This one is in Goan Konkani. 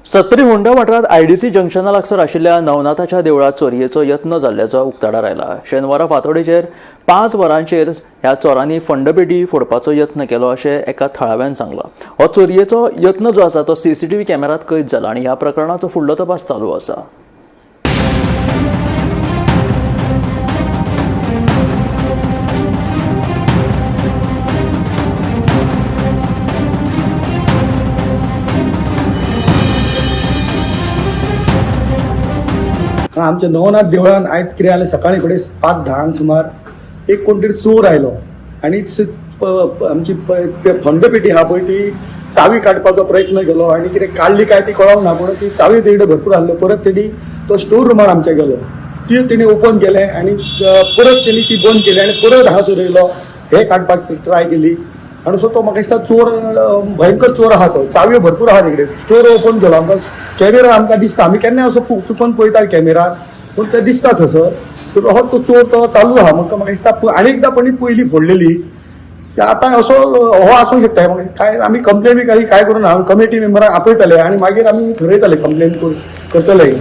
सत्री होंडा वाठारांत आयडीसी जंक्शना लागसार आशिल्ल्या नवनाथाच्या देवळात चोरयेचो यत्न जाल्ल्याचो उक्ताडार आयला. शेनवारा फांतोडेचेर 5 वरांचेर ह्या चोरांनी फंडपेटी फोडपाचो यत्न केलो अशें एका थळाव्यान सांगलां. हो चोरयेचो यत्न जो आसा तो सीसीटीव्ही कॅमेरात कैद जाला आनी ह्या प्रकरणाचो फुडलो तपास चालू आसा. आमच्या नवनाथ देवळान आयज कितें जालें, सकाळी कडेन 5:10 सुमार एक कोण तरी चोर आयलो आनी आमची फंड पेटी आहा पळय ती चावी काडपाचो प्रयत्न केलो आनी कितें काडली काय ती कळोंक ना, पूण ती चावी तेणी भरपूर आहलो. परत तेणी तो स्टोर रुमार आमच्या गेलो, ती तेणी ओपन केलें आनी परत तेणी ती बंद केली आनी परत हांगासर येयलो, हे काडपाक ट्राय केली. आनी सो तो म्हाका दिसता चोर, भयंकर चोर आहा तो, चावयो भरपूर आहा तिकडे. स्टोर ओपन केलो, आमकां कॅमेरा आमकां दिसता, आमी केन्नाय असो चुकोन पळयता कॅमेरार, पूण ते दिसता थंयसर. सो हो तो चोर तो चालू आहा. म्हाका दिसता आनी एकदां पणी पयली फोडलेली की आतां असो हो आसूंक शकता. मागीर काय आमी कंप्लेन बी काही काय करूं ना, कमिटी मेंबरांक आपयतले आनी मागीर आमी थरयतले, कंप्लेन करतले.